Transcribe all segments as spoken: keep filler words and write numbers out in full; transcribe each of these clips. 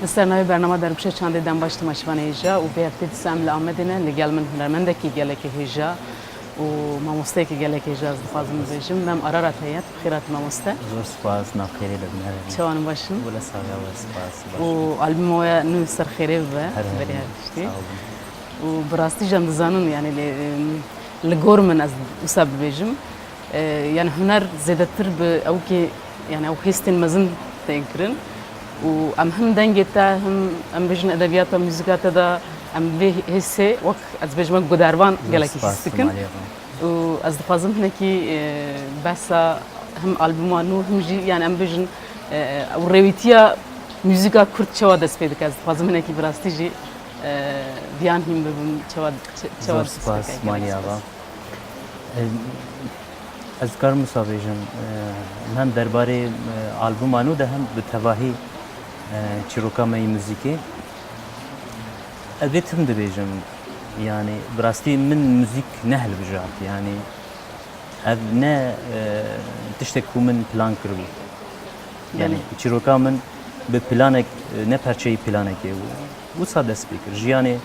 Li ser navê bernama Derbişê Çandê dem baş temaşevanê hêja û vê heftê dîsa em li Amedê ne, li gel min hunermendekî gelekî hêja û mamosteyekî gelekî hêja ez dixwazim bibêjim. Mem Ararat heye, bi xêr hatî mamoste. Zor spas, nav xêrê de binere. Çawan baş in? Wele saxiya we, spas, baş. Û albuma we nû ser xêrê bibe, Her berî her tiştî. Sağ olun. Û bi rastî jî em dizanin, yani lê, em, li gor min ez wisa bibêjim. E, yani huner zêdetir bi ewkê, yani ew hêstên mezin tên kirin. Û em him dengê te, him em bêjin edebiyata, muzîka te de em vê hêsê wek ez bêjim wek gudervan gelekî hîs dikin. Û ez dixwazim hinekî, e, behsa him albuma nû, him jî yani em bêjin, e, ew rêwîtiya muzîka kurd çawa dest pê dike. Ez dixwazim hinekî bi rastî jî, e, viyan hîn bibim, çawa, çawa dest pê dike. Gelek spas. E, ez dikarim wisa bêjim, e, hem derbarê, e, albuma nû de hem bi tevahî, e, çîroka me yî muzîkê. Ez vê tim dibêjim, yani bi rastî min muzîk ne hilbijart, yani ev ne, e, tiştek ku min plan kiribû. Yani Belê. Çîroka min bi planek, e, ne perçeyî planekê bû. Wisa dest pê kir. Jiyanê,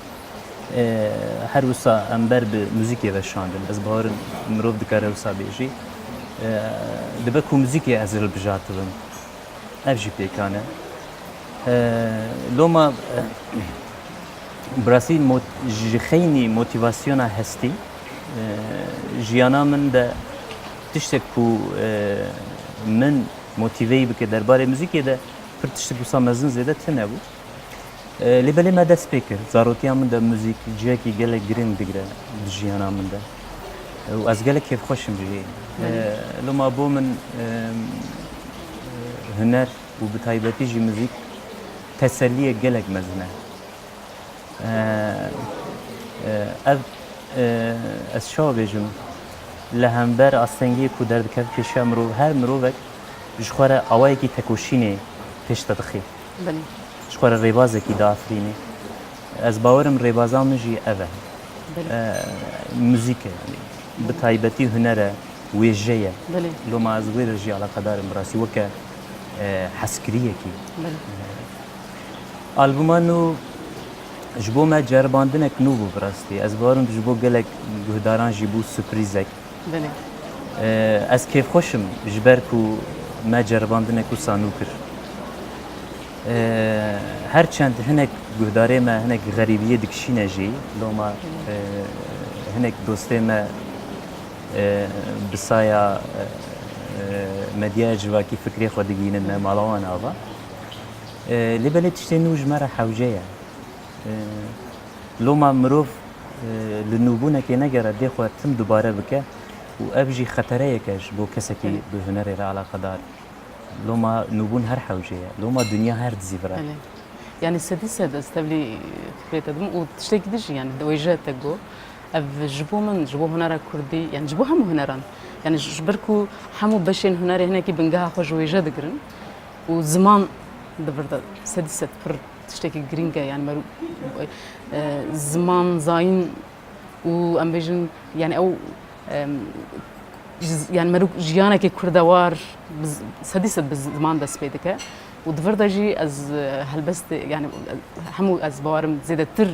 e, her wisa em ber bi muzîkê ve şandin. Ez bawerim mirov dikare wisa bêjî. E, dibe ku muzîkê ez hilbijartibim. Ev jî pêkan e. E, loma, e, bi rastî mot-, ji xeynî motivasyona hestî, e, jiyana min de tiştek ku, e, min motiveyî bike derbarê muzîkê de pir tiştek wisa mezin zêde tune bû. E, lê belê me dest pê kir. Zarotiya min de muzîk cihekî gelek girîng digire di jiyana min de. E, û ez gelek kêfxweş im jî. E, Belê. Loma bo min, e, huner û bi taybetî jî muzîk teselliyek gelek mezin e. E, e, ev, e, ez çawa bêjim, li hember astengiyê ku derdikeve pêşiya mirov, her mirovek ji xwe re awayekî tekoşînê pêş de dixî. Belê. Ji xwe re rêbazekî diafirînî. Ez bawerim rêbaza min jî ev e. Belê. E, muzîk e, yanî bi taybetî huner e, wêje ye. Belê. Loma ez wê re jî eleqedar im, bi rastî weke, e, hezkiriyekî. Belê. E, albuma nû ji bo me ceribandinek nû bû, bi rastî. Ez bawerim ji bo gelek guhdaran jî bû surprîzek. Belê. Ee, ez kêfxweş im ji ber ku me ceribandinek wisa nû kir. Ee, her çend hinek guhdarê me hinek xerîbiyê dikişîne jî, loma, ee, hinek dostê me, ee, bi saya, ee, medyaya civakî fikrê xwe digihînin me, mala wan ava. Ee, lê belê tiştê nû ji me re hewce ye. Ee, loma mirov, e, li nûbûnekê negere dê xwe tim dubare bike û ev jî xetereyek e ji bo kesekî Belê. bi hunerê re eleqedar. Loma nûbûn her hewce ye. Loma dinya her dizîvire. Belê. Yani sedî sed ez tevlî fikrê te dim û tiştekî din jî yani wêje te got. Ev ji bo min, ji bo hunera kurdî, yani ji bo hemû huneran. Yani ji ber ku hemû beşên hunerê hinekî bingeha xwe ji wêje digirin û ziman di vir de sedî sed pir tiştekî girîng e, yani merû, e, ziman, zayîn û em bêjin, yani ew, em, ji, yani merû jiyanekê kurdewar bi z-, sedî sed bi ziman dest pê dike û di vir de jî ez, e, helbestê, yani hemû ez bawerim zêdetir,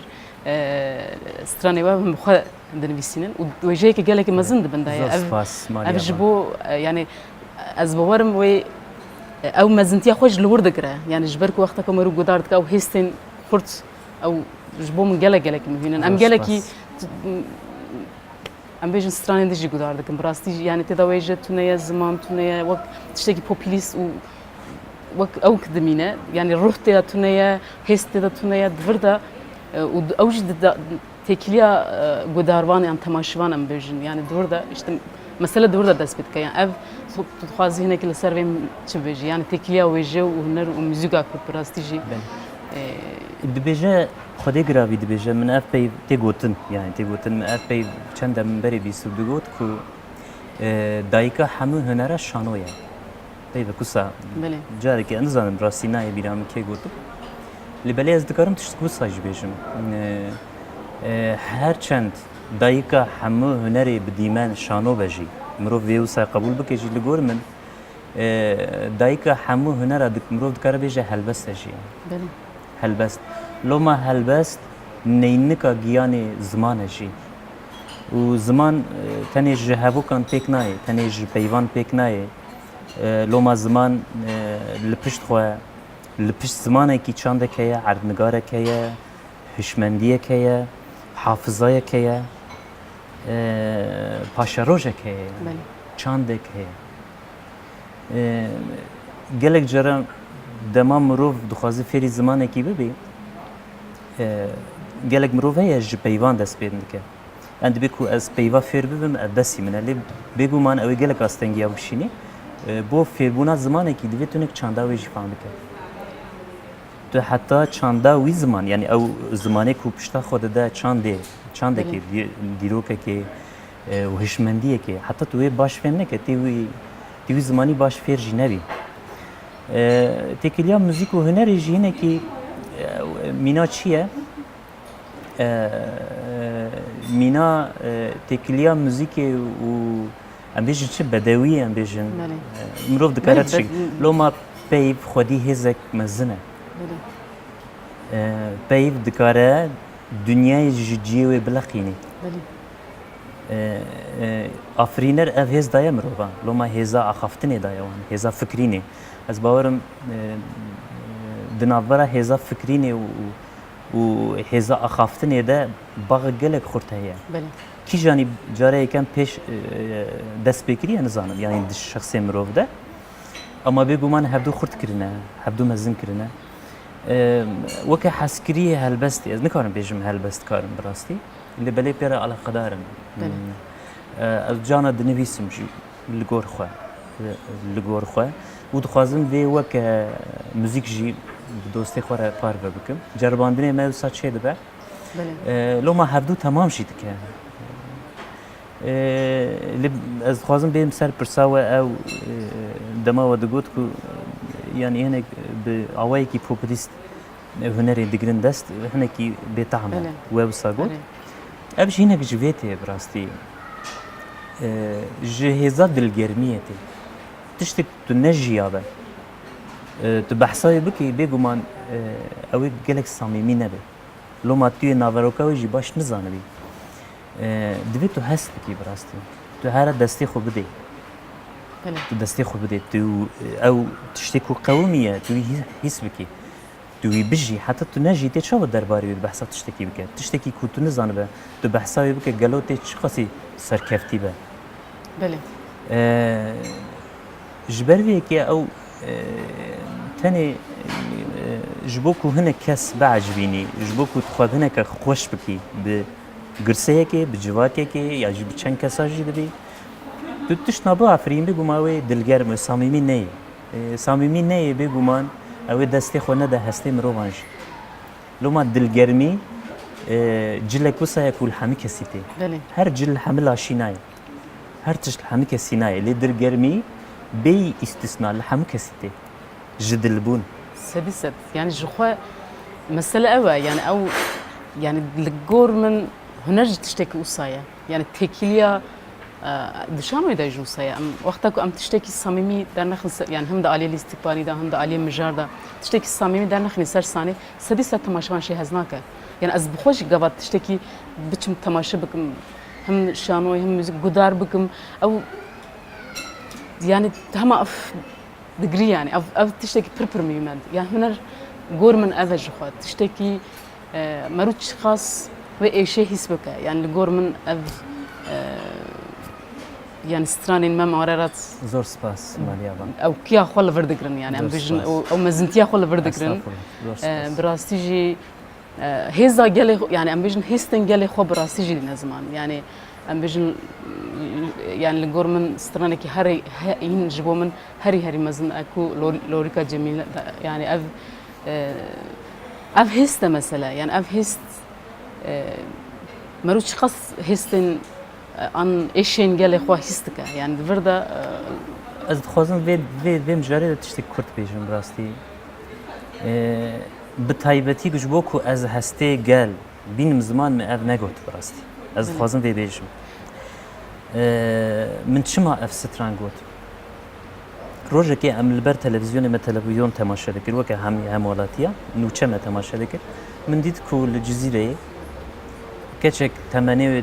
e, stranê we him bi xwe dinivîsînin û wêjeyeke gelekî mezin di bin de ye. Zor Ev, spas, Maria ev ji Ba. bo, e, yani ez bawerim wê, e, ew mezintiya xwe ji li wir digire. Yani ji ber ku wexta ku merû guhdar dike ew hêstên xurt, ew ji bo min gelek gelekî muhîm in. Em Zor gelekî spas. t-, em bêjin stranên din jî guhdar dikin. Bi rastî jî, yani tê de wêje tune ye, ziman tune ye, wek tiştekî populîst û wek ewk dimîne. Yani ruh tê de tune ye, hêst tê de tune ye, di vir de, e, û ew jî di, da-, Têkiliya, e, gudarvan yan temaşevan em bêjin. Yani di wir de, işte, mesele di wir de dest pê dike. Yani ev, tu, tu dixwazî hinekî li ser vê çi bêjî? Yani têkiliya wêje û huner û muzîka ku bi rastî jî, Belê. e, Dibêje, Xwedê giravî dibêje, min ev peyv tê gotin, yani tê gotin, min ev peyv çend dem min berê bîst û du got ku, e, dayika hemû hunera şano ye. Peyvek wisa Belê. Carekê ez nizanim rastî nayê bîra min kê gotin. Lê belê ez dikarim tiştek wisa jî bêjim. E, e, her çend dayika hemû hunerê bi dîmen şano be jî, mirov vê wisa qebûl bike jî li gor min, e, dayika hemû hunera dik-, mirov dikare bêje helbest e jî. Belê. Helbest. Loma helbest neynika giyanê ziman e jî. Û ziman, e, tenê ji hevokan pêk nayê, tenê ji peyvan pêk nayê. E, loma ziman, e, li pişt xwe, li pişt zimanekî çandek heye, erdnigarek heye, hişmendiyek heye, hafizayek heye, e, paşerojek heye, yani Belê. Çandek heye. E, gelek cara dema mirov dixwaze fêrî zimanekî bibê, e, gelek mirov heye ji peyvan dest pê dike. Em dibê ku ez peyva fêr bibim, ev besî min e. Lê bêguman ew ê gelek astengiya bikişînî. E, bo fêrbûna zimanekî divê tu hinek çanda wê jî fehm bike. Tu heta çanda wî ziman, yani ew zimanê ku pişta xwe dide çandê, çandekê, Belê. dî-, dîrokekê, e, û hişmendiyekê, heta tu wê baş fêm neke, tê wî, tê wî zimanî baş fêr jî nebî. E, têkiliya muzîk û hunerê jî hinekî, e, mîna çi ye? E, mîna, e, têkiliya muzîkê û em bêjin çi bedewî em bêjin. Belê. E, mirov dikare Belê, tişik. be- Loma peyv xwedî hêzek mezin e. Belê. E, peyv dikare dinyayê ji cihê wê bileqînî. Belê. E, e, afirîner ev hêz daye mirovan. Loma hêza axaftinê daye wan, hêza fikrînê. Ez bawerim, e, di navbera hêza fikrînê û, û hêza axaftinê de baxek gelek xurt heye. Belê. Kîjanî care yekem pêş, e, dest pê kiriye nizanim, yani di şexsê mirov de. Ama bêguman hevdu xurt kirine, hevdu mezin kirine. E, weke hezkiriyê helbestê, ez nikarim bêjim helbestkarim bi rastî. Lê belê pê re eleqedar im. Belê. Hmm. E, ez cana dinivîsim jî li gor xwe, li gor xwe. Û dixwazim vê weke muzîk jî bi dostê xwe re parve bikim. Ceribandinê me wisa çêdibe. Belê. E, loma hevdu temam jî dike. E, lê ez dixwazim bêm ser pirsa we ew, e, dema we digot ku, e, yanî hinek bi awayekî populîst hunerê digirin dest, hinekî bêtehm e. Belê. We wisa got. Belê. Ev jî hinek ji vê tê bi rastî. E, ji hêza dilgermiyê tê. Tiştek tu nejiyabe, e, tu behsa wê bikî, bêguman, e, ew ê gelek samîmî nebe. Loma tu yê naveroka wê jî baş nizanibî. E, divê tu hest bikî bi rastî. Tu here destê xwe bidê. Belê. Tu destê xwe bidê. Tu, ew tiştê ku qewimiye, tu wî hî-, hîs bikî. Tu wî bijî, heta tu nejî, tê çawa derbarê wî behsa tiştekî bike? Tiştekî ku tu nizanibe, tu behsa wê bike, gelo tê çiqasî serkeftî be? Belê. E, ji ber vê yekê ew, e, tenê, e, ji bo ku hinek kes biecibînî, ji bo ku tu xwe hineke xweş bikî, bi girseyekê, bi civakekê ya jî bi çend kesa jî dibî. Tu tişt nabiafirîn, bêguman wê dilgerm û samîmî neyê. E, samîmî neyê, bêguman ew ê destê xwe nede hestê mirovan jî. Loma dilgermî, e, cilek wisa ye ku li hemî kesî tê. Belê. Her cil li hemî laşî nayê. Her tişt li hemî kesî nayê. Lê dilgermî bêyî îstisna li hemî kesî tê. Ji dilbûn. Sedî sed. Yani ji xwe mesele ew e. Yani ew, yani li gor min huner jî tiştekî wisa ye. Yani têkiliya, e, di şanoyê de jî wisa ye. Em, wexta ku em tiştekî samîmî dernexin ser, yani him di aliyê lîstikvanî de, him di aliyê mijar de, tiştekî samîmî dernexinî ser sanê, sedî sed temaşevan jê hez nake. Yani ez bi xwe jî gava tiştekî biçim temaşe bikim, him şanoyê, him muzîk gudar bikim, ew, yani hema, uf, digirî yani. Ev, ev tiştekî pir pir muhîm e. Yani huner gor min ev e ji xwe. Tiştekî, e, merû çiqas wê êşê hîs bike. Yani li gor min ev, e, yani stranên me mare rat Zor spas, Maliya Van. Ew kiya xwe li vir digirin yani. Em Zor bijin spas. ew, ew mezintiya xwe li vir digirin. Estağfurullah. Zor E, spas. Bi rastî jî E, hêza gelê xwe, yani em bêjin hêstên gelê xwe bi rastî jî dîne ziman. Yani em bêjin, yani li gor min stranekî herî, he, hîn ji bo min herî herî mezin e ku Lor-, Lorîka Cemîle, yani ev, e, ev hêst e mesele. Yani ev hêst, e, mero çiqas hêstên, e, an êşên gelê xwe hîs dike. Yani di vir de, e, Ez dixwazim vê, vê, vê mijarê de tiştek kurt bêjim bi rastî. E, bi taybetî ji bo ku ez hestê gel bînim ziman, min ev negot bi rastî. Ez dixwazim vê bêjim. E, min çima ev stran got? Rojekê em li ber televîzyonê, me televîzyon temaşe dikir, weke hemî hemwelatiya nûçe me temaşe dikir. Min dît ku li Cizîreyê keçek temenê wê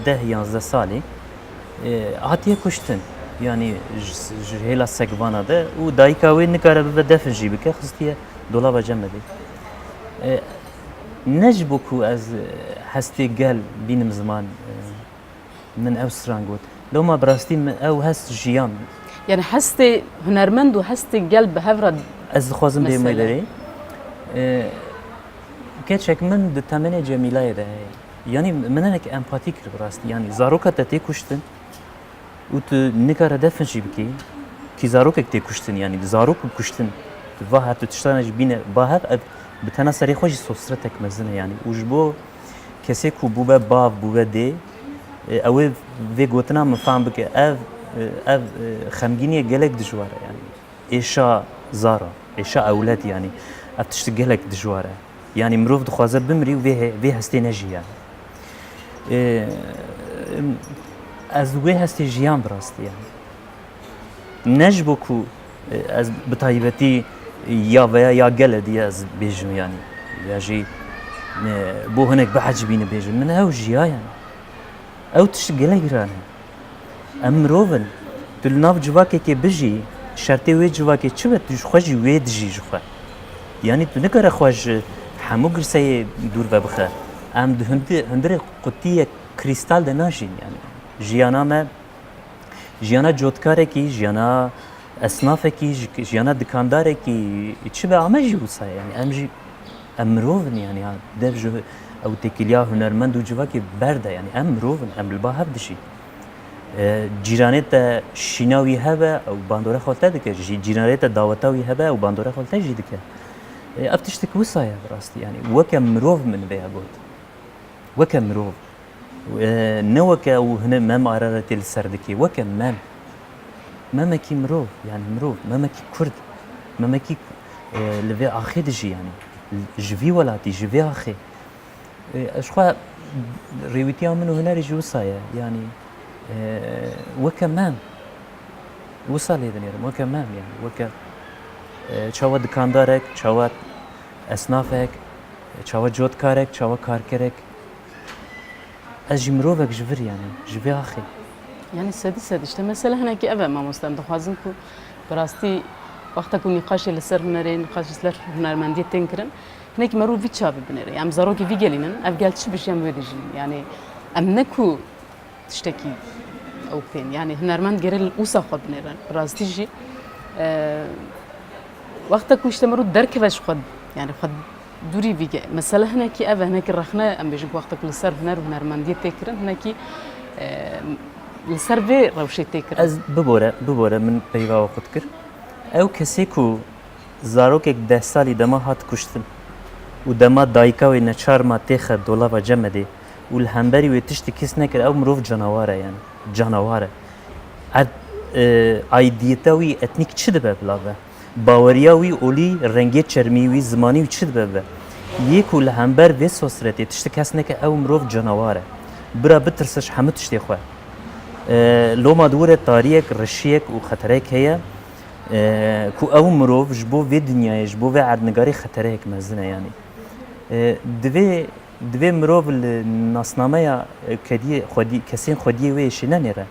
deh yanzdeh salî, e, hatiye kuştin. Yanî ji, ji hêla segvana de û dayika wê nikare bibe defin jî bike, xistiye dolaba cemedê. E, ne ji bo ku ez, e, hestê gel bînim ziman, e, min ew stran got. Loma bi rastî min ew hest jiyan. Yani hestê hunermend û hestê gel bi hev re. Ez dixwazim bêm wê derê. E, keçek min di temenê Cemîlayê de heye. Yanî min hinek empatî kir bi rastî. Yanî zaroka te tê kuştin û tu nikare defin jî bikî, kî zarokek tê kuştin, yanî zarok kuştin, tu va her tu tiştane jî bîne ba hev, ev bi tena serê xwe jî sosretek mezin e yanî. Û ji bo kesê ku bûbe bav, bûbe dê, e, ew ê vê gotina min fehm bike. Ev, e, ev, e, xemgîniyê gelek dijwar e yanî. Êşa zara, êşa ewled yanî. Ev tişt gelek dijwar e. Yanî mirov dixwaze bimirî û vê he-, vê hestê nejiya. E, ez wê hestê jiyan bi rastî yanî. Ne ji bo ku, e, ez bi taybetî ya veya ya gele diye ez bêjim yanî. Ya jî, e, bo hinek biecibîne bêjim. Min ew jiya yanî. Ew tişt gelek giran e. Em mirov in. Tu li nav civakekê bijî, şertê wê civakê çi be, tu ji xwe jî wê dijî ji xwe. Yanî tu nikare xwe ji hemû girseyê dûr vebixe. Em di hundi-, hundirê qutiyek krîstal de najîn yanî. Jiyana me, jiyana cotkarekî, jiyana esnafekî, ji-, jiyana dikandarekî çi be, ame jî wisa ye. Yanî em jî, em mirov in yanî, ya dev ji ew têkiliya hunermend û civakê berde yanî. Em mirov in, em li ba hev dijîn. E, cîranê te şîna wî hebe, ew bandora xwe te dike. Jî cîranê te daweta wî hebe, ew bandora xwe te jî dike. E, ev tiştek wisa ye bi rastî yanî. Weke mirov min vê ya got. Weke mirov. E, ne weke ew hine Mem Araretê li ser dikê. Weke Mem. Memekî mirov, yanî mirov. Memekî Kurd. Memekî, e, li vê axê dijî yanî. Ji vî welatî, ji vê axê. E, ez xwe rêwîtiya min û hunerê jî wisa ye. Yanî, e, weke Mem. Wisa lê dinêrim. Weke Mem yanî. Weke, e, çawa dikandarek, çawa esnafek, çawa cotkarek, çawa karkerek. Ez jî mirovek ji vir yanî, ji vê axê. Yanî sedî sed, işte mesele hinekî ev e mamoste, em dixwazin ku bi rastî wexta ku nîqaşê li ser hunerê, nîqaşê li ser hunermendiyê tên kirin, hinekî merû vî çavî binêre. Em zarokê vî gelî nin, ev gel çi bijî em wê dijîn. Yanî em ne ku tiştekî ew tên. Yanî hunermend gere li wisa xwe binêre. Bi rastî jî, e, wexta ku işte merû derkeve ji xwe, yanî xwe dûrî vî ge-, mesele hinekî ev e, hinekî rexne em bêjin ku wexta ku li ser huner û hunermendiyê tê kirin, hinekî, e, li ser vê rewşê tê kirin. Ez bibore, bibore min peyva we xwe dikir. Ew kesê ku zarokek deh salî dema hat kuştin û dema dayika wê neçar ma têxe dolava cemedê û li hemberî wê tiştî kis nekir, ew mirov canawar e yanî. Canawar e. Erd, e, aidiyeta wî etnîk çi dibe bila be? Baweriya wî olî, rengê çermî wî, zimanî wî çi dibe bibe? Yê ku li hember vê sosretê tiştik kes neke, ew mirov canawar e. Bira bitirse ji hemû tiştê xwe. E, loma di wir e tariyek, rişiyek û xetereyek heye, e, ku ew mirov ji bo vê dinyayê, ji bo vê erdnigarê xetereyek mezin e yanî. E, divê, divê mirov li nasnameya, e, kediyê xwedî, kesên xwediyê wê êşê nenêre.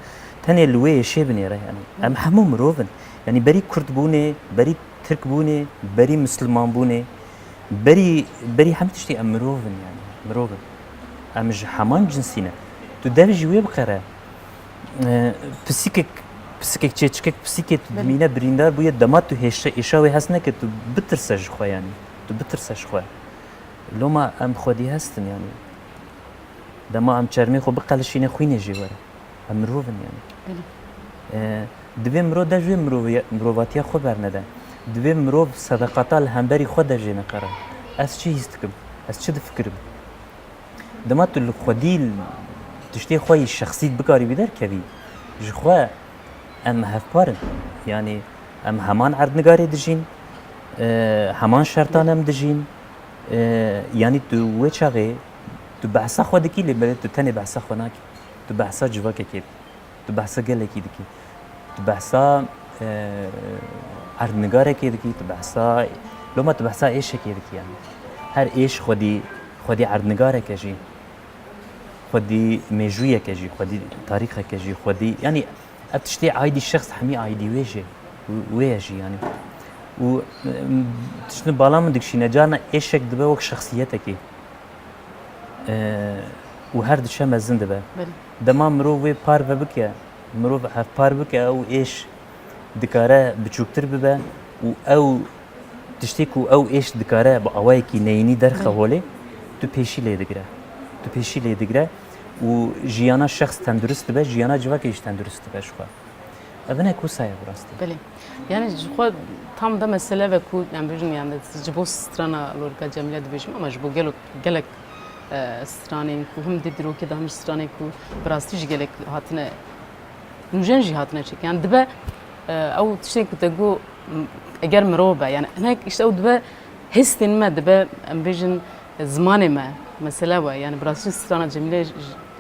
Tenê li wê êşê binêre yanî. Em hemû mirov in. Yanî berî Kurd bûnê, berî Tirk bûnê, berî Misliman bûnê, berî, berî hemî tiştî em mirov in yanî. Mirov in. Em ji heman cinsî ne. Tu dev jî wê biqere. E, pisîkek, pisîkek çêçikek, pisîkê tu dimîne birîndar bûye, dema tu hêşe, êşa wê hes neke, tu bitirse ji xwe yanî. Tu bitirse ji xwe. Loma em xwedî hestin, yanî dema em çermê xwe biqelişîne, xwînê jê were. Em mirov in, yanî. Belê. E, divê mirov de jê miroviye-, mirovatiya xwe bernede. Divê mirov sedeqata li hemberî xwe de jê neqere. Ez çi hîs dikim? Ez çi difikirim? Dema tu li xwedî tiştê xwe yî şexsî bikarî wî derkevî, ji xwe em hevpar in. Yanî em heman erdnigarê dijîn, e, heman şertan em dijîn. E, yanî tu wê çaxê tu behsa xwe dikî, lê belê tu tenê behsa xwe nakî. Tu behsa civakekê dikî. Tu behsa gelekî dikî. Tu behsa, e, erdnigarekê dikî, tu behsa, loma tu behsa êşekê dikî, yanî. Her êş xwedî, xwedî erdnigareke jî, xwedî mêjûyeke jî, xwedî tarîxeke jî, xwedî, yanî ev tiştê aîdî şexs hemî aîdî wê jî, wê ye jî, yanî. Û, e, tiştin bala min dikişîne, carna êşek dibe wek şexsiyetekê. E, û her diçe mezin dibe. Belê. Dema mirov wê parve bike, mirov hevpar bike, ew êş dikare biçûktir bibe û ew tiştê ku ew êş dikare bi awayekî neyînî derxe Belê. holê, tu pêşî lê digire. Tu pêşî lê digire û jiyana şexs tendurist dibe, jiyana civakê jî tendurist dibe ji xwe. Ev hinek wisa ye bi rastî. Belê. Yani ji xwe tam da mesele ve ku, yani bêjin yani ji bo strana Lorika Cemîle dibêjim ama ji bo gelo-, gelek, e, stranên ku him di dîrokê de him ji stranên ku bi rastî jî gelek hatine nûjen jî hatine çêkirin. Yani dibe, e, ew tiştên ku te got, m-, eger mirov be, yani hinek işte ew dibe hestên me, dibe em bêjin zimanê me, mesele we. Yani bi rastî strana Cemîle, j-,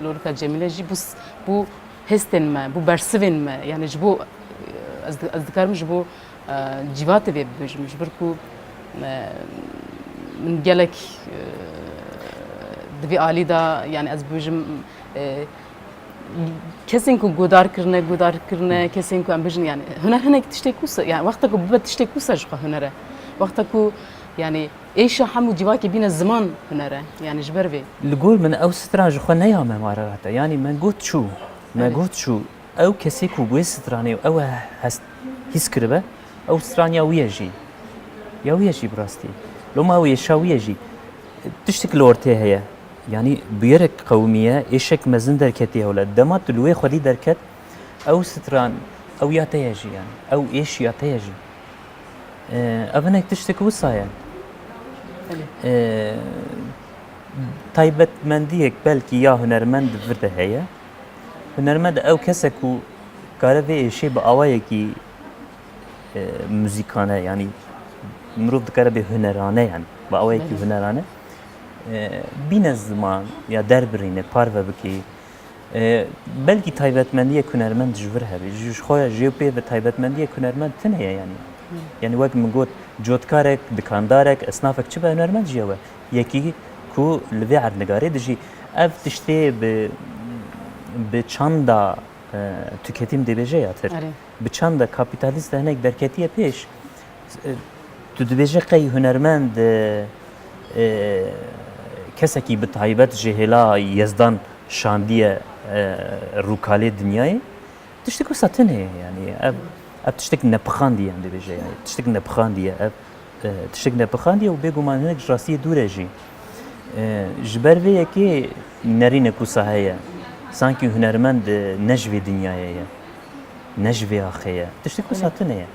Lorika Cemîle jî bû s-, bû hestên me, bû bersivên me, yani ji bo, ez di-, ez dikarim ji bo, e, cîvatê vê bibêjim, ji ber ku, e, min gelek, e, di vê alî de, yani ez bibêjim, e, kesên ku godar kirine, godar kirine, kesên ku em bijin, yani huner hinek tiştê ku se, yani wexta ku bibe tiştê ku se ji xwe huner e. Wexta ku, yani, êşa hemû civakê bîne ziman huner e, yani ji ber vê. Li gor min ew stran ji xwe neya me marerata, yanî me got çû, me Erê. got çû, ew kesê ku bi wê stranê ew e hest, hîs kiribe, ew stran ya wî ye jî. Ya wî ye jî bi rastî. Loma ew êşa wî ye jî. Tiştik li ortê heye. Yanî bûyerek qewimiye, êşek mezin derketiye hewle. Dema tu li wê xwedî derket, ew stran, ew ya te ye jî yani. Ew êş ya te ye jî. E, ev hinek tiştek wisa ye. Belê. E, taybetmendiyek belkî ya hunermend vir de heye. Hunermend ew kes e ku kare vê êşê bi awayekî, e, muzîkane, yanî mirov dikare bê hunerane, yani bi awayekî Belê. hunerane, e, bîne ziman ya derbirîne, parve bikî. E, belkî taybetmendiyek hunermend ji vir hebe. Ji, ji xwe ji pê ve taybetmendiyek hunermend tune ye, yani. Hı. Yani wek min got, cotkarek, dikandarek, esnafek çi be, hunermend jî ew e. Yekî ku li vê erdnigarê dijî. Ev tiştê bi, bi çanda, e, tüketim dibêje ya tir. Erê. Bi çanda kapîtalîst de hinek derketiye pêş. E, tu dibêje qey hunermend, e, e, kesekî bi taybet ji hêla Yezdan şandiye, e, rûkalê dinyayê. Tiştek wisa tune ye, yani ev, ev tiştek nepixandiye, em dibêje, yani tiştek nepixandiye ev, e, tiştek nepixandiye û bêguman hinek ji rastiyê dûr e jî. E, ji ber vê yekê nerînek wisa heye. Sankî hunermend, e, ne ji vê dinyayê ye. Ne ji vê axê ye. Tiştek wisa tune ye.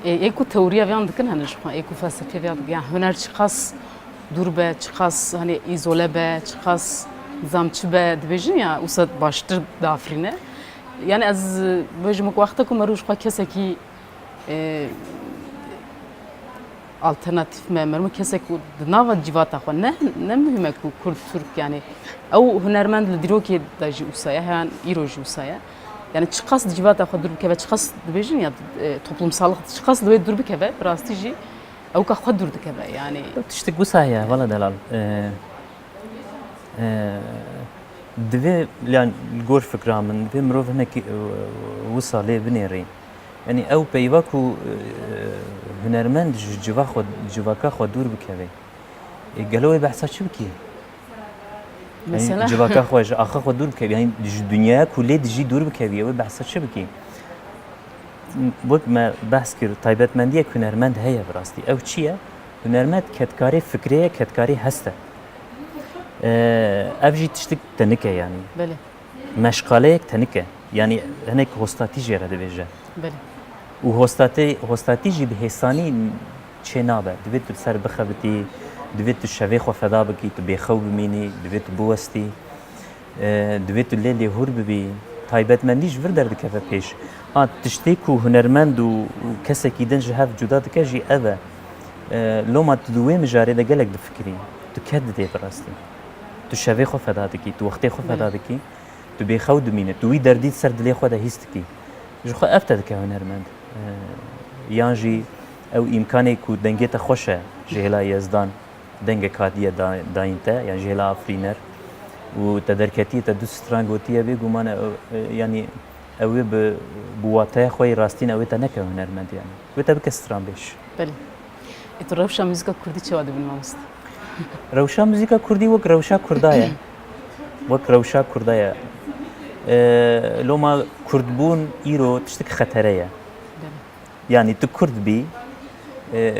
Ê, ê ku teoriya vê yan dikin hene ji xwe, ê ku felsefeya vê yan dikin. Yani huner çiqas dûr be, çiqas hani îzole be, çiqas nizam çi be, dibêjin ya, wisa baştir diafirîne. Yani ez, e, bêjim ku wexta ku merû ji xwe kesekî, e, alternatîf me, merû kesek ku di nava civata xwe, ne, ne muhîm e ku Kurd, Tirk, yani ew hunermend li dîrokê de jî wisa ye, heyan îro jî wisa ye. Yani çiqas di civata xwe dûr bikeve, çiqas dibêjin ya, e, toplumsallık, çiqas li wê dûr bikeve, bi rastî jî ewka xwe dûr dikeve, yani. Tiştek wisa heye, hevala delal. E, e, divê, yani li gor fikra min, divê mirov hinekî, e, wisa lê binêrî. Yani ew peyva ku, e, hunermend ji civa xwe, civaka xwe dûr bikeve. E, gelo wê behsa çi bikî? Mesela? Yani civaka xwe, ji axa xwe dûr bikeve. Yani ji dinyaya ku lê dijî dûr bikevî, wê behsa çi bikî? Wek me behs kir, taybetmendiyek hunermend heye bi rastî. Ew çi ye? Hunermend kedkarê fikrê ye, kedkarê hest e. Ee, ev jî tiştik tenik e, yanî. Belê. Meşqaleyek tenik e. Yanî hinek hostatî jê re dibêje. Belê. Û hostatê-, hostatî jî bi hêsanî çê nabe. Divê tu li ser bixebitî, divê tu şevê xwe feda bikî, tu bêxew bimînî, divê tu biwestî. E, divê tu lê lêhûr bibî. Taybetmendî ji vir derdikeve pêş. Ha, tiştê ku hunermend û, û kesekî din ji hev cuda dike jî ev e. E, loma tu di wê mijarê de gelek difikirî. Tu ked didê bi rastî. Tu şevê xwe feda dikî, tu wextê xwe feda dikî. Tu bêxew dimînî. Tu wî derdî ser dilê xwe de hîs dikî. Ji xwe ev te dike hunermend. E, yan jî ew îmkanê ku dengê te xweş e ji hêla Yezdan. Dengek hatiye da-, dayîn te, yan jî hêla afirîner û te derketiye, te du stran gotiye, bêguman e, e, yanî ew ê bi, bi wateya xwe yê rastîn ew ê te neke hunermend, yanî wê te bike stranbêj. Belê. Ê, tu rewşa muzîka kurdî çawa dibînî mamoste? Rewşa muzîka kurdî wek rewşa kurda ye. Wek rewşa kurda ye. E, loma kurdbûn îro tiştek xetere ye. Belê. Yanî tu kurd bî, e,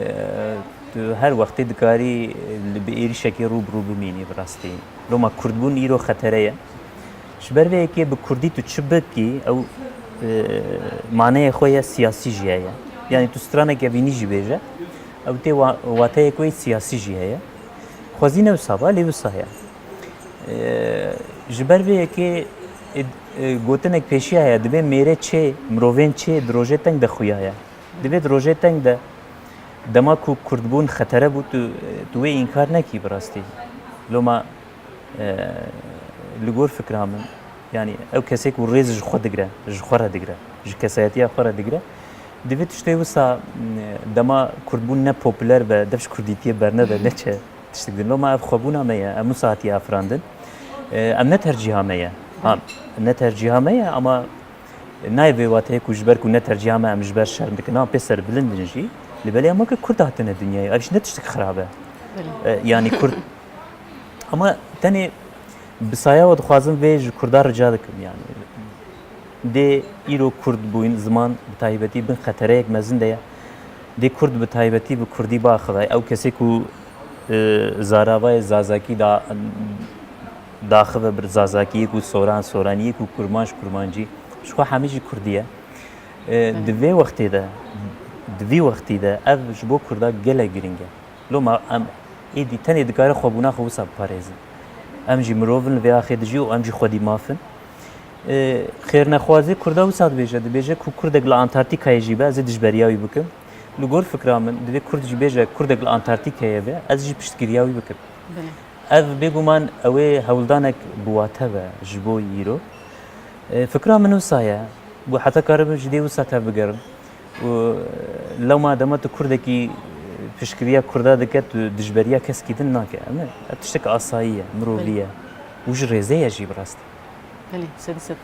tu her wextê dikarî li bi êrîşekê rû bi rû bimînî bi rastî. Loma kurdbûn îro xetere ye. Ji ber vê yekê bi kurdî tu çi bikî, ew, e, maneyê xwe ye, siyasî jî heye. Yanî tu straneke vînî jî bêje, ew tê wa-, wateyek wê siyasî jî heye. Xwezî ne wisa ba, lê wisa ye. E, ji ber vê yekê, e, e, gotinek pêşiya heye, divê mêrê çê, mirovên çê di rojê teng de xuya ye. Divê di rojê teng de, dema ku kurdbûn xetere bû, tu, tu wê înkar nekî bi rastî. Loma, e, li gor fikra min, yanî ew kesê ku rêz ji xwe digre, ji xwe re digre, ji kesayetiya xwe re digre, divê tiştê wisa, m, dema kurdbûn ne populer be, dev ji kurdîtiyê bernede, neçe tiştik din. Loma ev xwebûna me ye, em wisa hatiye afirandin. E, em ne tercîha me ye. Ha, ne tercîha me ye, ama nayê vê wateyê ku ji ber ku ne tercîha me em ji ber şerm dikin. Na pê serbilind in jî. Lê belê em weke kurd hatine dinyayê. Ev jî ne tiştek xirab e. Belê. E, yanî kurd. Ama tenê bi saya we dixwazim vê ji kurda rica dikim, yanî. Dê îro kurd bûyîn, ziman bi taybetî bin xetereyek mezin de ye. Dê kurd bi taybetî bi kurdî biaxive. Ew kesê ku, e, zaravayê zazakî da, daxive bir zazakiyê ku soran soraniyê ku kurmanc kurmancî. Ji xwe hemî jî kurdî ye. E, di vê wextê de, di vî wextî de ev ji bo kurda gelek giring e. Loma em êdî tenê dikare xwebûna xwe wisa biparêzin. Em jî mirov in, li vê axê dijî û em jî xwedî maf in. E, xêrnexwazê kurda wisa dibêje, dibêje ku kurdek li Antarktîkayê jî be, ez ê dijberiya wî bikim. Li gor fikra min, divê kurd jî bêje, kurdek li Antarktîkayê be, ez jî piştgiriya wî bikim. Belê. Ev bêguman ew ê hewldanek bi wate be ji bo îro. E, fikra min wisa ye. Ku heta karibim ji dê wisa tevbigerim. Û lewma dema tu kurdekî piştgiriya kurda dike, tu dijberiya keskî din nake. Em ê, ev tiştek asayî ye, mirovî ye. Û ji rêzê ye jî bi rastî. Belê, sedî sed.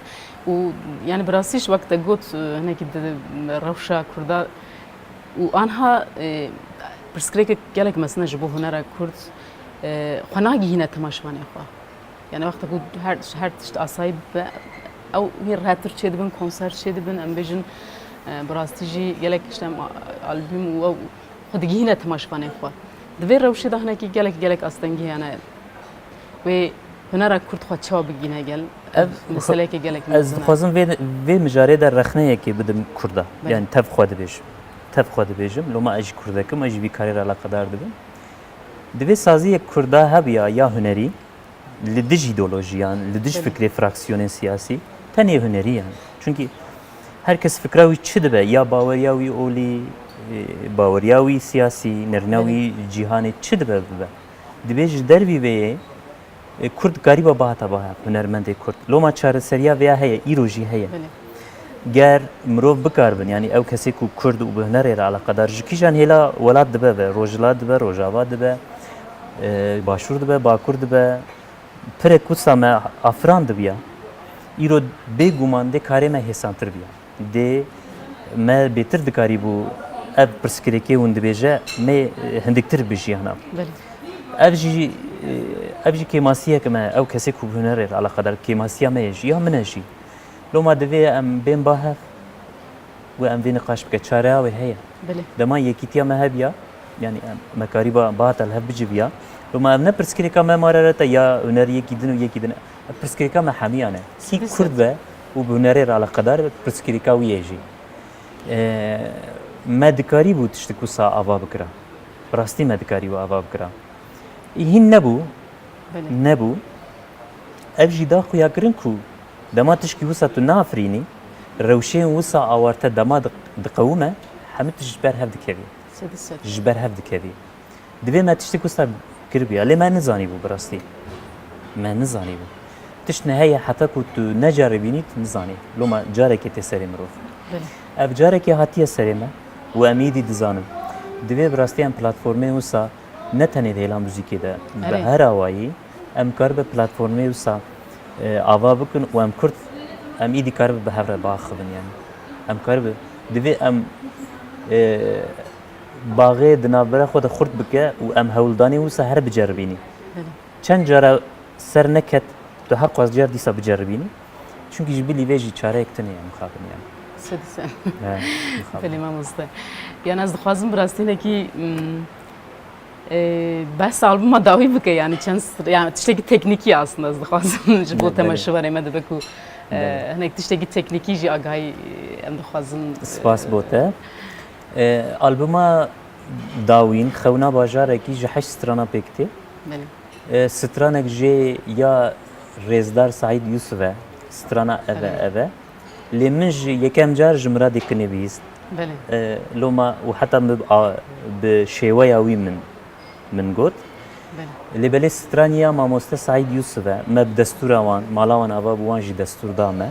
Û, yani, bi rastî jî wek te got, e, hinekî di rewşa kurda û anha, e, pirsgirêkek gelek mezin e ji bo hunera kurd, e, xwe nagihîne temaşevanê xwe. Yani wexta ku her, her tişt asayî bibe, ew hîn rehettir çêdibin, konser çêdibin, em bêjin, e, bi rastî jî gelek işte em a-, albûm û ew xwe digihîne temaşevanên xwe. Di vê rewşê de hinekî gelek, gelek astengî heye, yani wê hunera kurd xwe çawa bigihîne gel, ev meseleyeke gelek mezin e. Ez dixwazim vê, vê mijarê de rexneyekê bidim kurda. Belê. Yani tev xwe dibêjim. Tev xwe dibêjim. Loma ez jî kurdek im, ez jî vî karê re eleqedar dibim. Divê saziyek kurda hebiya ya hunerî, li dij îdeolojiyan, li dij Belê. fikrê fraksiyonên siyasî, tenê hunerî yani. Çunkî her kes fikra wî çi dibe, ya baweriya wî olî, e, baweriya wî siyasî, nerîna Belê. wî cîhanê çi dibe bibe. Divê ji dervî vê yê, e, kurd karîba bihata bihev, hunermendê kurd. Loma çareseriya vêya heye, îro jî heye. Belê. Ger mirov bikaribin, yani ew kesê ku kurd û bi hunerê re eleqedar, ji kîjan hêla welat dibe be, rojhilat dibe, rojava dibe, e, başûr dibe, bakur dibe, pirek wisa me afirandibiya, îro bêguman dê karê me hêsantir biya. Dê me bêtir dikarîbû ev pirsgirêkê hûn dibêje, me, e, hindiktir bi jiyana. Belê. Ev jî, e, ev jî kêmasiyek me, ew kesê ku bi hunerê re eleqedar, kêmasiya me ye jî, ya min e jî. Loma divê em bên ba hev û em vê niqaş bike. Çareya wê heye. Belê. Dema yekîtiya me hebiya, Yani em, me karîba bihata li hev biciviya. Loma ev ne pirsgirêka me marerete ya huneriyekî din û yekî din. Ev pirsgirêka me hemiyan e. Kî Kurd be û bi hunerê re eleqedar be, pirsgirêka wî ye jî. E, me dikarîbû tiştik wisa ava bikira. Bi rastî me dikarîbû ava bikira. Hîn nebû. Belê. Nebû. Ev jî da xuyakirin ku dema tişkî wisa tu nafirînî, rewşên wisa awarte dema di-, diqewime, hemû tişt ji ber hev dikevî. Sedî sed. Ji ber hev dikevî. Divê me tiştik wisa kiribûya. Lê me nizanîbû bi rastî. Me nizanîbû. Tişt ne heye heta ku tu neceribînî, tu nizanî. Loma carekê tê serê mirov. Belê. Ev carekê hatiye serê me û em îdî dizanin. Divê bi rastî em platformê wisa ne tenê di hêla muzîkê de, bi Erê. her awayî em karibe platformê wisa, e, ava bikin û em Kurd, em îdî karibe bi hev re biaxivin yani. Em karibe, divê em, e, baxê di navbera xwe de xurt bike û em hewldanê wisa her biceribînî. Belê. Çend cara ser neket, tu her qas car dîsa biceribînî. Çunkî ji bilî vê jî çareyek tune ye mixabin yani. Sedî sed. He, mixabin. Belê mamoste. Yani ez dixwazim bi rastî hinekî, mm, e, behsa albuma dawî bike yani çend str-, yani tiştekî teknîkî aslında ez dixwazim ji bo Belê. temaşevanê me dibe ku, e, Belê. hinek tiştekî teknîkî jî agahî, e, em dixwazin, Spas e, bo te. E, albuma dawîn xewna bajarekî ji heşt strana pêk tê. Belê. E, stranek jê ya Rêzdar Seîd Yusuf e, strana Ev e, Belê. Ev e. Lê min ji yekem car ji Miradê Kinê bihîst. Belê. E, loma û heta min bi, a, bi şêweya wî min, min got. Belê. Lê belê straniya mamoste Seîd Yusuf e. Me bi destûra wan, mala wan ava bû, wan jî destûr da me.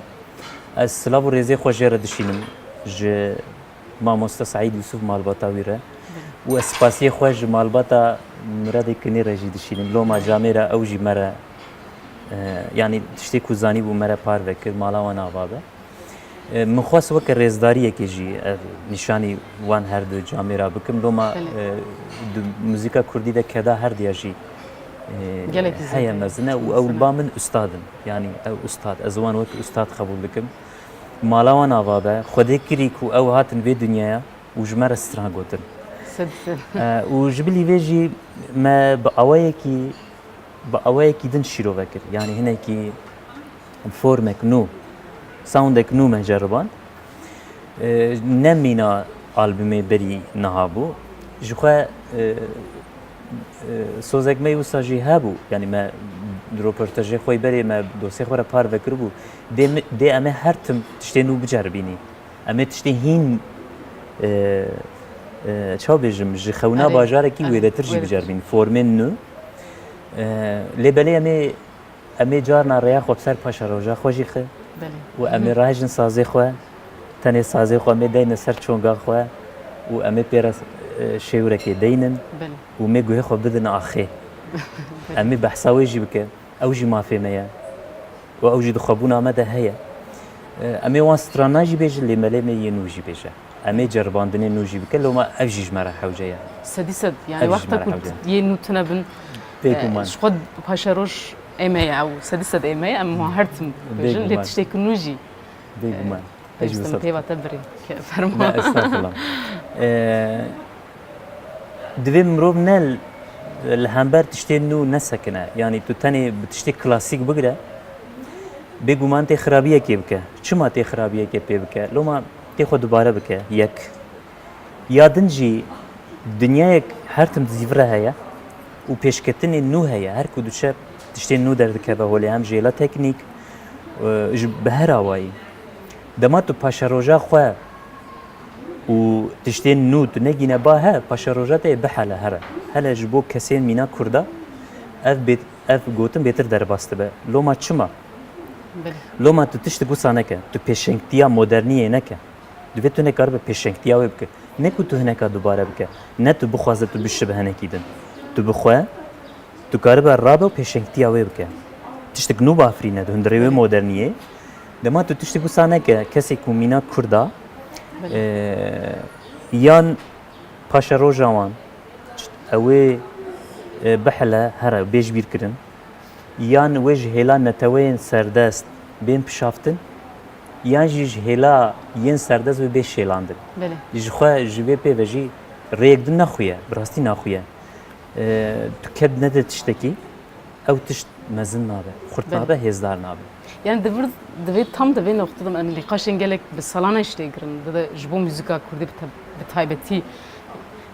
Ez silav û rêzê xwe jê re dişînim. Ji Mamoste Seîd Yusuf malbata wî re. Belê. Û ez spasiyê xwe ji malbata Miradê Kinî re jî dişînim. Loma camêra ew jî me re, e, yanî tiştê ku zanîbû me re parve kir, mala wan ava be. E, min xwest weke rêzdariyekê jî ev nîşanî wan her du camêra bikim. Loma, Belê. e, di muzîka kurdî de keda her diya jî, e, Gelekî heye zêde ye. mezin e û ew li ba min ustad in. Yanî ew ustad, ez wan wek ustad qebûl dikim. Mala wan ava be, Xwedê kirî ku ew hatin vê dinyaya û ji me re stran gotin. Sed sed. E, û ji bilî vê jî me bi awayekî, bi awayekî din şîrove kir. Yanî hinekî formek nû, soundek nû me ceriband. E, ne mîna albumê berî niha bû. Ji xwe, e, e, sozek me wisa jî hebû. Yanî me roportajê xwe berê me dosyê xwe re parve kiribû. Dê mi-, dê em ê her tim tiştê nû biceribînî. Em ê tiştê hîn, e, e, çawa bêjim, ji xewna Erê. bajarekî Erê. wêdetir jî Wêdetir. biceribîn. Formên nû. E, lê belê em ê, em ê carna rêya xwe bi ser paşeroja xwe jî xi. Belê. Û em ê Hı hı. rahêjin sazê xwe, tenê sazê xwe em ê deyne ser çonga xwe û em ê pê re, e, şêwirekê deynin Belê. û em ê guhê xwe bidin axê. Belê. Em ê behsa wê jî bike. Ew jî mafê me ye. Û ew jî di xwebûna me de heye. E, em ê wan strana jî bêjin, lê melê me yê nû jî bêje. Em ê ceribandinê nû jî bike, loma ev jî ji me re hewce ye. Sedî sed. Yani Ev jî wexta ji me re ku hewce ye. yê nû tune bin, Bêguman. e, ji xwe paşeroj ê me ye ew. Sedî sed ê me ye, em wan her tim bêjin, lê Bêguman. tiştê ku nû jî, Bêguman. e, Pêwîst im pêva te birê. Ke-, fermo. Ne, estexfirullah. Ee, divê mirov ne l-, li hember tiştê nû nesekine. Yanî tu tenê bi tiştê klasîk bigire, bêguman tê xirabiyekê bike. Çima tê xirabiyekê pê bike? Loma tê xwe dubare bike. Yek. Ya din jî dinyayek her tim di zîvire heye û pêşketinê nû heye. Her ku diçe tiştê nû derdikeve holê, hem ji hêla teknîk, e, ji, bi her awayî. Dema tu paşeroja xwe û tiştên nû tu negîne ba he, paşeroja te yê bihele here. Hele ji bo kesên mîna Kurda ev bê-, ev gotin bêtir derbas dibe. Loma çima? Belê. Loma tu tiştik wisa neke. Tu pêşengtiya moderniyê neke. Divê tu nekaribe pêşengtiya wê bike. Ne ku tu hineka dubare bike. Ne tu bixwaze tu bişibe hinekî din. Tu bi xwe, tu karibe rabe û pêşengtiya wê bike. Tiştik nû bafirîne di hundirê wê Belê. moderniyê. Dema tu tiştik wisa neke, kesê ku mîna Kurda, Belê. e, yan paşeroja wan, ew ê, e, bihile here, bê ji bîr kirin. Yan wê ji hêla neteweyên serdest bên pişaftin, yan jî ji hêla yên serdest wê bê şêlandin. Belê. Ji xwe ji vê pê ve jî Rêyek din naxuye, bi rastî naxuye. E, tu ked nede tiştekî, ew tişt mezin nabe, xurt Belê. nabe, hêzdar nabe. Yani di vir, divê tam di vê noqtê de em nîqaşên gelek bi salane jî tê kirin. Di, di ji bo muzîka kurdî bi te-, bi taybetî.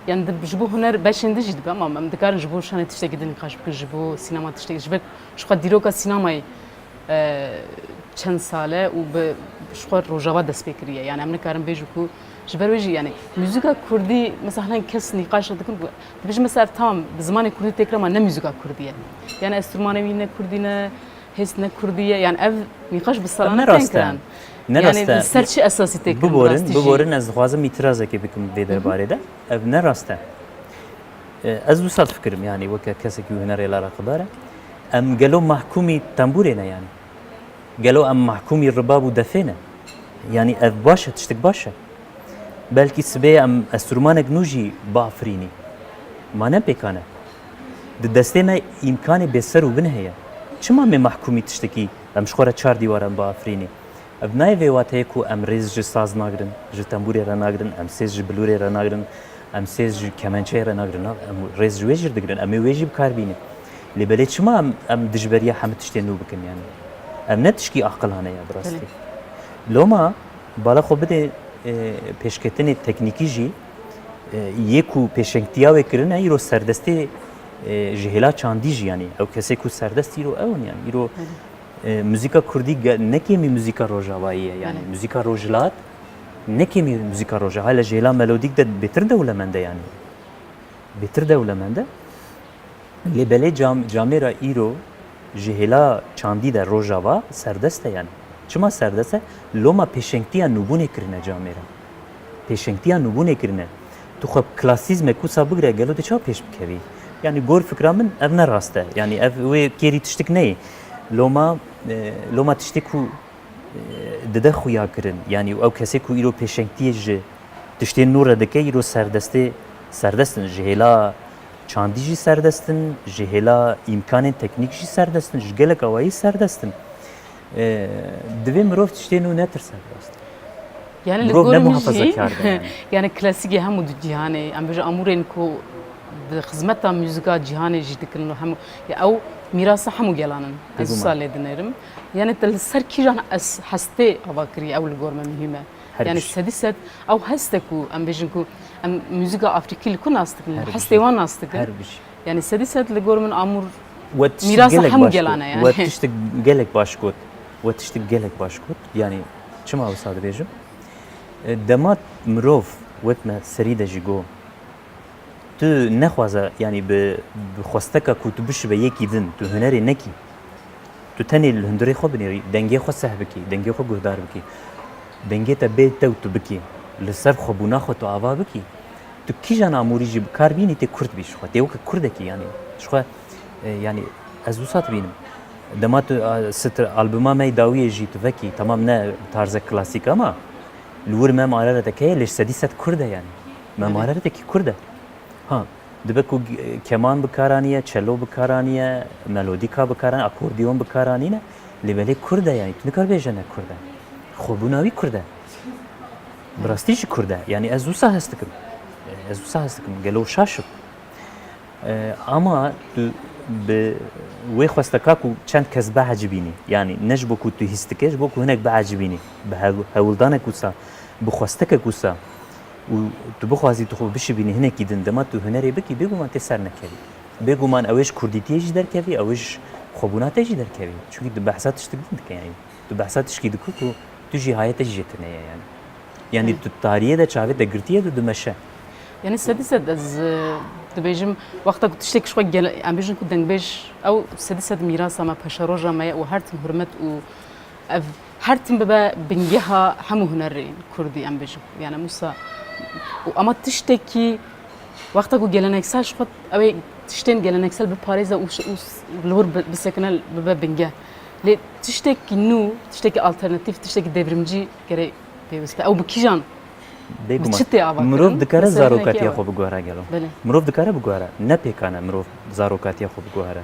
Yani di, ji bo huner beşên din jî dibe, ama em dikarin ji bo şanê tiştekî din nîqaş bikin, ji bo sînema tiştekî, ji ber ji xwe dîroka sînemayê e, çend sal e û bi, ji xwe Rojava dest pê kiriye. Yani em nikarin bêjin ku ji ber wê jî, yani muzîka kurdî, mesela hinek kes nîqaş dikin ku dibêjin mesela ev tam bi zimanê kurdî tê kirin ama ne muzîka kurdî ye. Yani enstrûmanê wî ne kurdî ne, hêst ne kurdî ye. Yani ev nîqaş bi Ev salan ne ne tên rast e. kirin. Ne Yani rast e. li ser çi esasî tê kirin bi Biborin, rastî jî? biborin ez dixwazim îtirazekê bikim vê derbarê de. Ev ne rast e. E, ez wisa difikirim, yani weke kesekî hunerê li alaqedar e. Em gelo mahkûmî tembûrê ne yani? Gelo em mahkûmî ribab û defê ne? Yani ev baş e, tiştek baş e. Belkî sibê em enstrûmanek nû jî biafirînî. Ma ne pêkan e? Di destê me îmkanê bêser û bin heye. Çima em ê mahkûmî tiştekî em ji xwe re çar dîwaran biafirînî? Ev nayê vê wateyê ku em rêz ji saz nagirin, ji tembûrê re nagirin, em sêz ji bilûrê re nagirin, em sêz ji kemençeyê re nagirin. Na, em rêz ji wê jî digirin, em ê wê jî bi kar bînin. Lê belê çima em, em dijberiya hemû tiştên nû bikin yani? Ev ne tişkî aqilane ya bi rastî. Belê. Loma bala xwe bidê, e, pêşketinê teknîkî jî, e, yê ku pêşengtiya wê kirine, îro serdestê, e, ji hêla çandî jî yani. Ew kesê ku serdest îro ew in yani. Îro Belê. E, muzîka kurdî ge-, ne kêmî muzîka rojavayî ye, yani Belê. muzîka rojhilat ne kêmî muzîka rojava. Hele ji hêla melodîk de bêtir dewlemend e yani. Bêtir dewlemend e. Lê belê cam-, camêra îro ji hêla çandî de rojava serdest e yani. Çima serdest e? Loma pêşengtiya nûbûnê kirine camêra. Pêşengtiya nûbûnê kirine. Tu xwe bi klasîzmek wisa bigire, gelo dê çawa pêş bikevî? Yani gor fikra min ev ne rast e. Yani ev wê kêrî tiştik neyê. Loma, e, loma tiştê ku, e, dide xuya kirin. Yani ew kesê ku îro pêşengtiyê ji tiştên nû re dike, îro serdestê, serdest in. Ji hêla çandî jî serdest in, ji hêla îmkanên teknîk jî serdest in, ji gelek awayî serdest in. E, divê mirov tiştê nû netirse bi rastî. Yani li Mirov gor ne min jî, muhafazakar be yani. Yani klasîkê hemû di cîhanê, em bêjin amûrên ku di xizmeta muzîka cîhanê jî dikin û hemû, ya ew mîrasa hemû gelan in. Ez Bêguman. wisa lê dinêrim. Yani te li ser kîjan es-, hestê ava kiriye, ew li gor me muhîm e. Her Yani bijî. sedî sed ew hest e ku em bêjin ku em muzîka Afrîkî li ku nas dikin, Her hestê bijî. wan nas dikin. Her bijî. Yani sedî sed li gor min amûr We tiştek mîrasa gelek hemû baş gelan got. e yani. We tiştek gelek baş got. We tiştek gelek baş got. Yani çima wisa dibêjim? E, dema mirov, wek me serî de jî got, tu nexwaze, yani bi, bi xwesteka ku tu bişibe yekî din, tu hunerê nekî. Tu tenê li hundirê xwe binêrî, dengê xwe seh bikî, dengê xwe guhdar bikî. Dengê te bê tew tu bikî, li ser xwebûna xwe tu ava bikî. Tu kîjan amûrî jî bi kar bînî, tê kurd bî ji xwe. Tê weke kurdekî, yani ji xwe, e, yani ez wisa dibînim. Dema tu, a, str-, albuma me yê dawiyê jî tu vekî, temam ne tarzek klasîk ama li wir Mem Arareteke ye, lê ji sedî sed kurd e yani. Mem Belê. Araretekî kurd e. Ha, dibe ku g-, keman bi kar aniye, çelo bi kar aniye, melodîka bi kar aniye, akordeon bi kar anîne, lê belê kurd e yani. Tu nikar bêje ne kurd e. Xwebûna wî kurd e. Bi rastî jî kurd e. Yani ez wisa hest dikim. Ez wisa hest dikim. Gelo şaş im. E, ama tu bi wê xwesteka ku çend kes biecibînî, yani ne ji bo ku tu hîs dike, ji bo ku hinek biecibînî, bi hew-, hewldanek wisa, bi xwestekek wisa û tu bixwazî tu xwe bişibînî hinekî din, dema tu hunerê bikî, bêguman tê ser nekevî. Bêguman ew ê ji kurdîtiyê jî derkevî, ew ê ji xwebûna te jî derkevî. Çunkî tu behsa tiştik din dike, yani tu behsa tişkî dikî ku tu jî hayê te jî jê tune ye yani. Yani Hı. tu tariyê de çavê te girtiye, tu dimeşe. Yani sedî sed ez, e, dibêjim, wexta ku tiştek ji xwe gele-, em bêjin ku dengbêj, ew sedî sed mîrasa me, paşeroja me ye û her tim hurmet û ev her tim bibe bingeha hemû hunerên kurdî, em bêjin. Yani em wisa, û ama tiştekî wexta ku geleneksel ji xwe, ew ê tiştên geleneksel biparêze û ş-, û s-, li wir bi-, bisekine, bibe binge. Lê tiştekî nû, tiştekî alternatîf, tiştekî devrimcî gerek pêwîst e. Ew bi kîjan, bi Bêguman. çi tê ava Mirov kirin? dikare Mesela zarokatiya hinekî xwe ew e. biguhere gelo. Belê. Mirov dikare biguhere. Ne pêkan e mirov zarokatiya xwe biguhere.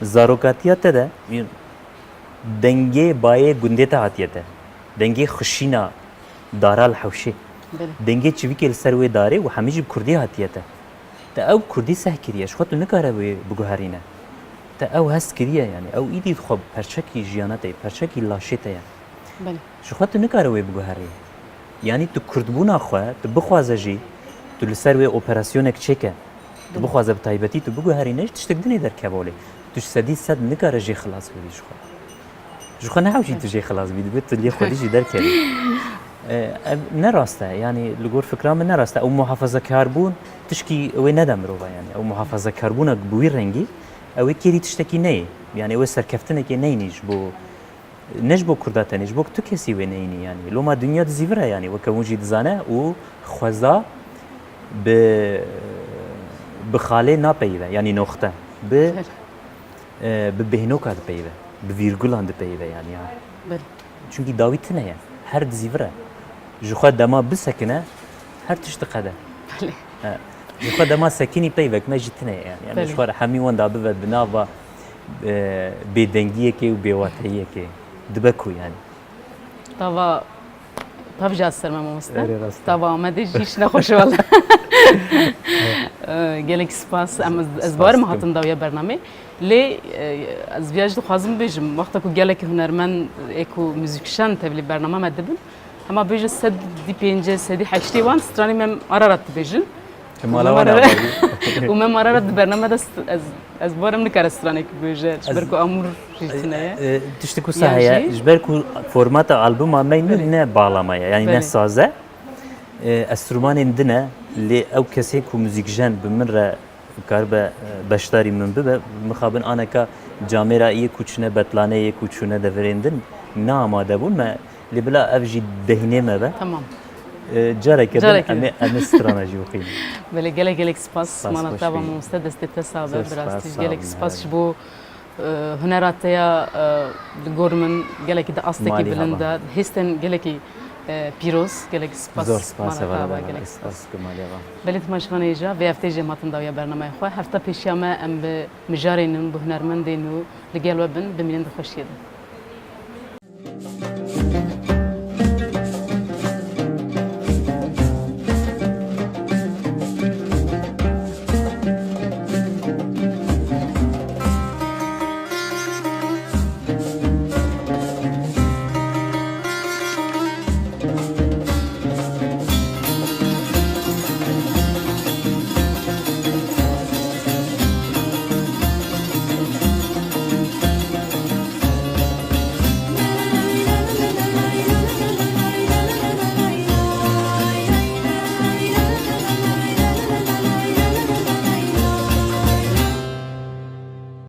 Zarokatiya te de dengê bayê gundê te hatiye te. Dengê xişîna dara li hewşê. Dengê çivîkê li ser wê darê û hemî jî bi kurdî hatiye te. Te ew kurdî seh kiriye, ji xwe tu nikare wê biguherîne. Te ew hest kiriye, yanî ew îdî xwe perçekî jiyana te ye, perçekî laşê te ye. Belê. Ji xwe tu nikare wê biguherî. Yanî tu kurdbûna xwe, tu bixwaze jî, tu li ser wê operasyonek çêke. Tu bixwaze bi taybetî tu biguherîne, ji tiştek din ê derkeve holê. Tu ji sedî sed nikare jê xilas bibî ji xwe. Ji xwe nehewşî tu jê xilas bî, dibe tu lê xwedî jî derkevî. E, ev ne rast e, yanî li gor fikra min ne rast e. Ew muhafazakarbûn tişkî wê nede mirova, yanî ew muhafazakarbûna bi wî rengî, ew ê kêrî tiştekî neyê. Yanî ew ê serkeftinekê neynî ji bo, ne ji bo Kurda tenê, ji bo tu kesî wê neyînî, yanî loma dinya dizîvire, yanî weke hûn jî dizane û xweza bi, bi xalê napeyive, yanî noxte, bi, e, bi bêhnoka dipeyive, bi vîrgulan dipeyive, yanî ya. Belê. Çunkî dawî tune ye, her dizîvire. Ji xwe dema bisekine, her tişt diqede. Belê. E, ji xwe dema sekinî peyvek me jî tune ye, yanî. Yanî ji Belê. xwe re hemî wenda bive di nava, e, bêdengiyekê û bêwateyiyekê. Dibe ku, yanî. Tava, tav jî ez ser me mamoste. Erê, rast e. Tava Amedê jî hiç nexweş e wele. E, gelek spas. Em, ez, ez Spas bawerim dikim. hatin dawiya bernamê. Lê, e, ez viya jî dixwazim bêjim, wexta ku gelekî hunermend ê ku muzîkjen tevlî bernama me dibin, hema bêje sedî pêncî, sedî heştê wan stranê Mem Ararat dibêjin. Û Mem Ararat, û Mem Ararat di bername de st-, ez, ez bawerim nikare stranek bêje, ji ber ku amûr jî tune ye. E, tiştek wisa heye, ji ber ku formata albuma me ne, ne bağlama ye, yanî ne saz e. E, enstrûmanên din e, lê ew kesê ku muzîkjen bi min re karibe, e, beşdarî min bibe, mixabin aneka camêra yê ku çûne betlanê, yê ku çûne deverên din, ne amade bûn me, lê bila ev jî dehnê me be. Tamam. E, careke din Careke em ê, din. em ê strana jî bixwînin. Belê, gelek gelek spas. Spas, Mana xweş tava bî. mamoste, destê te sax be. Zor Bi spas, rastî sağ gelek olun, spas her ji bo, e, hunera te ya, e, li gor min gelekî di astekî Malî bilind hava. de, hêstên gelekî, e, pîroz, gelek spas. Zor spas, Mana hevala tava, bana. gelek Spas, spas. ku malî hava. Belê temaşevanê hêja, vê hefteyê jî em hatin dawiya bernameyê xwe. Hefta pêşiya me em bi mijarên nû, bi hunermendên nû li gel we bin, bimînin di xweşiyê de.